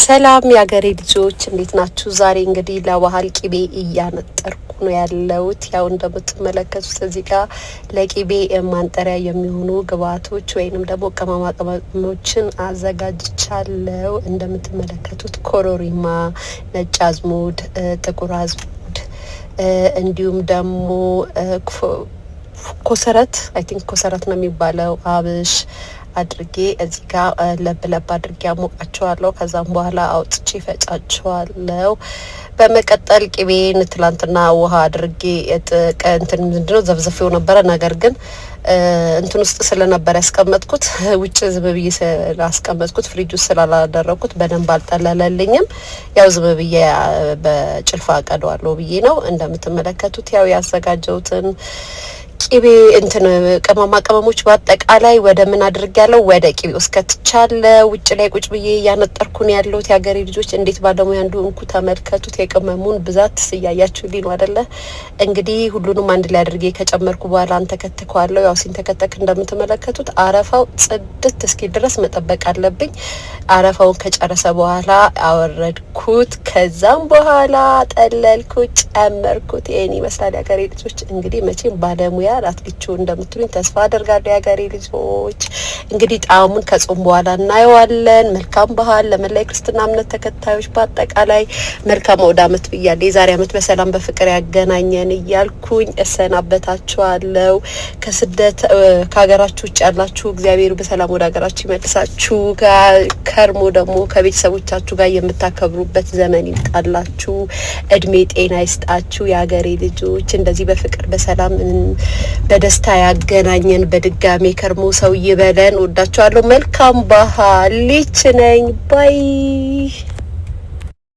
ሰላም የሀገሬ ልጆች፣ እንዴት ናችሁ? ዛሬ እንግዲህ ለባህል ቂቤ እያነጠርኩ ነው ያለሁት። ያው እንደምትመለከቱት እዚህ ጋር ለቂቤ ማንጠሪያ የሚሆኑ ግብአቶች ወይንም ደግሞ ቅመማ ቅመሞችን አዘጋጅቻለሁ። እንደምትመለከቱት ኮረሪማ፣ ነጭ አዝሙድ፣ ጥቁር አዝሙድ እንዲሁም ደግሞ ኮሰረት፣ I think ኮሰረት ነው የሚባለው፣ አብሽ አድርጌ እዚህ ጋር ለብ ለብ አድርጌ አሞቃቸዋለሁ። ከዛም በኋላ አውጥቼ ፈጫቸዋለሁ። በመቀጠል ቂቤን ትላንትና ውሃ አድርጌ እንትን ምንድነው ዘፍዘፌው ነበረ። ነገር ግን እንትን ውስጥ ስለነበረ ያስቀመጥኩት፣ ውጭ ዝም ብዬ ስላስቀመጥኩት፣ ፍሪጅ ውስጥ ስላላደረኩት በደንብ አልጠለለልኝም። ያው ዝም ብዬ በጭልፋ ቀደዋለሁ ብዬ ነው። እንደምትመለከቱት ያው ያዘጋጀሁትን ቂቤ እንትን ቅመማ ቅመሞች በአጠቃላይ ወደ ምን አድርጌያለሁ? ወደ ቂቤ ውስጥ ከትቻለሁ። ውጭ ላይ ቁጭ ብዬ እያነጠርኩ ነው ያለሁት። የሀገሬ ልጆች፣ እንዴት ባለሙያ እንደሆንኩ ተመልከቱት። የቅመሙን ብዛት እያያችሁልኝ ነው አይደለ? እንግዲህ ሁሉንም አንድ ላይ አድርጌ ከጨመርኩ በኋላ አንተከትከዋለሁ። ያው ሲንተከተክ እንደምትመለከቱት አረፋው ጽድት እስኪል ድረስ መጠበቅ አለብኝ። አረፋውን ከጨረሰ በኋላ አወረድኩት። ከዛም በኋላ ጠለልኩት፣ ጨመርኩት። ይሄን ይመስላል የሀገሬ ልጆች። እንግዲህ መቼም ባለሙያ አትልቹ እንደምትሉኝ ተስፋ አደርጋለሁ። የሀገሬ ልጆች፣ እንግዲህ ጣዕሙን ከጾም በኋላ እናየዋለን። መልካም ባህል ለመላ የክርስትና እምነት ተከታዮች በአጠቃላይ መልካም አውደ ዓመት ብያለሁ። የዛሬ ዓመት በሰላም በፍቅር ያገናኘን እያልኩኝ እሰናበታችኋለሁ። ከስደት ከሀገራችሁ ውጭ ያላችሁ እግዚአብሔር በሰላም ወደ ሀገራችሁ ይመልሳችሁ። ከርሞ ደግሞ ከቤተሰቦቻችሁ ጋር የምታከብሩበት ዘመን ይምጣላችሁ። እድሜ ጤና ይስጣችሁ። የሀገሬ ልጆች፣ እንደዚህ በፍቅር በሰላም በደስታ ያገናኘን። በድጋሜ ከርሞ ሰው ይበለን። ወዳችኋለሁ። መልካም ባህል። ሊች ነኝ። Bye.